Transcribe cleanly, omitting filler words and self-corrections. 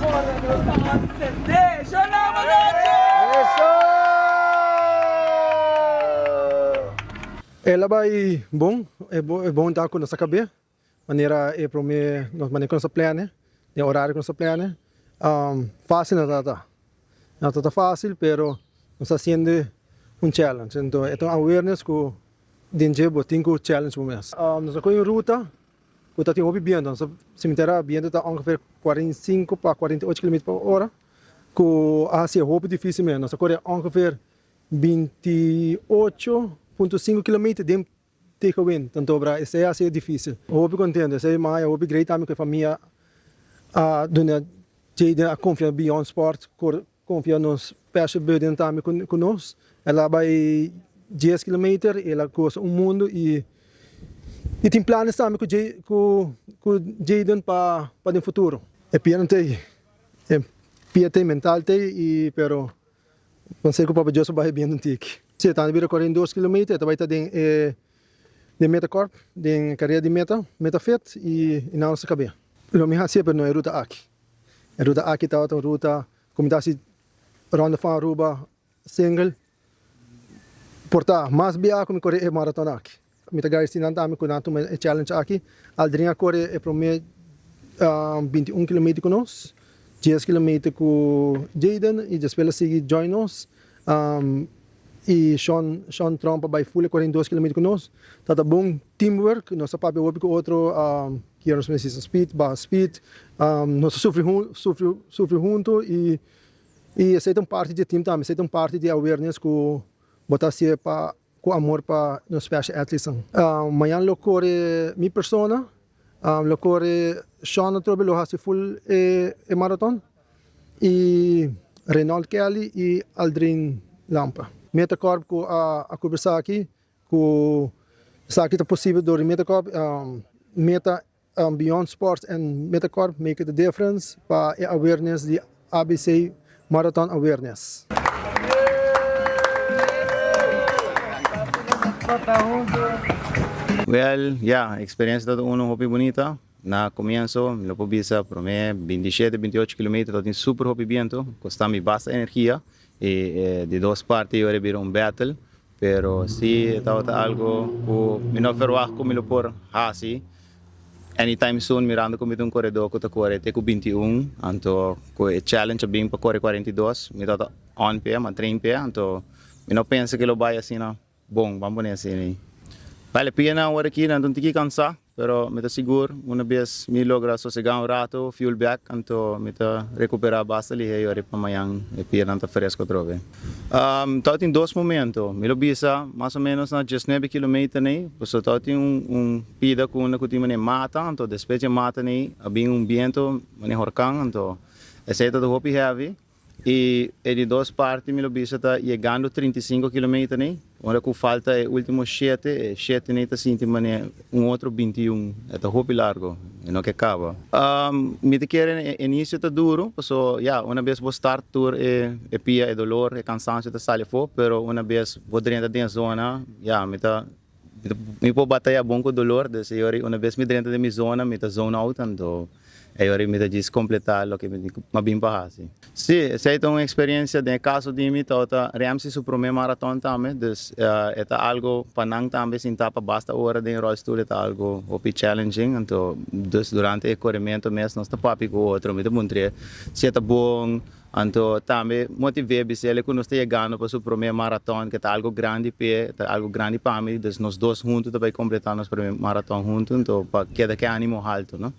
Ora nos ta ascendé. Shalom anochi! El a bai bon, e bon ta ku nos a kab'é, manera e promé nos manera ku nos a plane, den orario ku nos a plane, fásil no tabata, no tabata fásil pero nos ta hasiendo un challenge, enton e ta un awareness ku den dje bo tin ku challenge bo mes. Nos a kohe un ruta ku ta tin hopi biento, nos a simentera biento ta ongeveer 45 pa 48 kilometer pa ora ku a hasié hopi difísil mes, nos a kore ongeveer 28.5 kilometer den tegenwind, tanto obra esei a hasié difísil. Hopi kontento, esei maya hopi grei tambe ku e famia a duna Jayden a konfia Beyond Sport Konfia nos special burden tambe ku nos. El a bai dies kilometer i el a gosa un mundu i i tin planes tambe ku ku ku Jayden pa pa den futuro. E pia no t'ei, e pia t'ei mental t'ei i pero pensé ku Papa Dios a bai bien un tiki. Si e ta bira 42 kilometer e ta bai ta den e den meta kòrp, den karera di meta, meta fit i i nan nos ta kab'é. Lo mi hasié pero no e ruta aki. E ruta aki tabata un ruta ku mi ta hasi Ronde van Aruba single. Por ta mas bia ku mi kore e maraton aki. Mi ta gradisí nan tambe ku nan a tuma e challenge aki. Aldrin a kore e promé 21 kilometer ku nos, 10 kilometer ku Jayden i despues el a sigui join nos. I Shon Shon Tromp a bai full e 42 kilometer ku nos. Tabata bon teamwork, nos a papia hopi ku otro. Kier nos mester speed, baha speed. Nos a sufri sufri sufri hunto i i esei ta un parti di e team tambe, esei ta un parti di e awareness ku bo ta hasié pa ku amor pa nos special athletesnan. Mañan lo kore mi persona, lo kore Shon atrobe lo hasi full e e marathon i Reynold Kelly i Aldrin Lampe. Meta Corp ku a a kubri esaki Ku esaki ta posibel dor di Metacorp, Meta Beyond Sports en Metacorp make the difference pa e awareness di ABC Marathon Awareness. Wel, ya, experiencia ta uno hopi bunita. Na comienzo, mi lo por bisa, prome 27, 28 kilometer ta tin super hopi biento, costa mi basta energia y di dos parti yo a bira un battle. Pero si e tabata algo ku mi no verwagt ku mi lo por hasi anytime soon mirando ku mi ta un koredó ku ta kore te ku 21 anto ku e challenge a bin pa kore 42 mi tabata on p'e mi a train p'e anto mi no pensa ku lo bai asina bon ban pone asina. Bale pianan awor aki nan ta un tiki kansa. Pero mi ta sigur una bes mi logra sosega un rato, fuel back, anto mi ta recupera basta lihe y ora pa mañan e pianan ta fresco atrobe. Tabatin dos momento, mi lo bisa mas o menos na diesnuebe kilometer ney, pasobra tabatin un un pida cu unda cu tin manera mata, anto despues di e mata ney a bin un biento manera horcan, anto esey tabata hopi heavy. Y e di dos parti mi lo bisa ta yegando 35 kilometer ney, ora cu falta e ultimo shete, e shete ney ta sinti mane un otro 21, e ta hopi largo, e no ke caba. Mi ta kere e inicio ta duro, paso ya, una bes bo start tur e e pia, e dolor, e cansancio ta sali afo, pero una bes bo drenta den e zona, ya, mi ta Mi por bataya bon ku dolor, dus e ora una bes mi drenta den mi zona mi ta zone out anto e ora mi ta djis kompletá loke mi a bin pa hasi. Sí, esei ta un eksperensia, den e kaso di mi tabata Ramsey su promé maraton tambe, dus e ta algo pa nan tambe sintá pa basta ora den rolstoel e ta algo hopi challenging, anto dus durante e korementu mes nos ta papia ku otro, mi ta puntr'é si e ta bon. Anto tambe motiv'é bis'el ku nos ta yegando pa su promé maraton, ke ta algu grandi p'e, ta algu grandi pa mi, dus nos dos huntu ta bai kompletá nos promé maraton huntu, anto pa keda ku e ánimo haltu, no.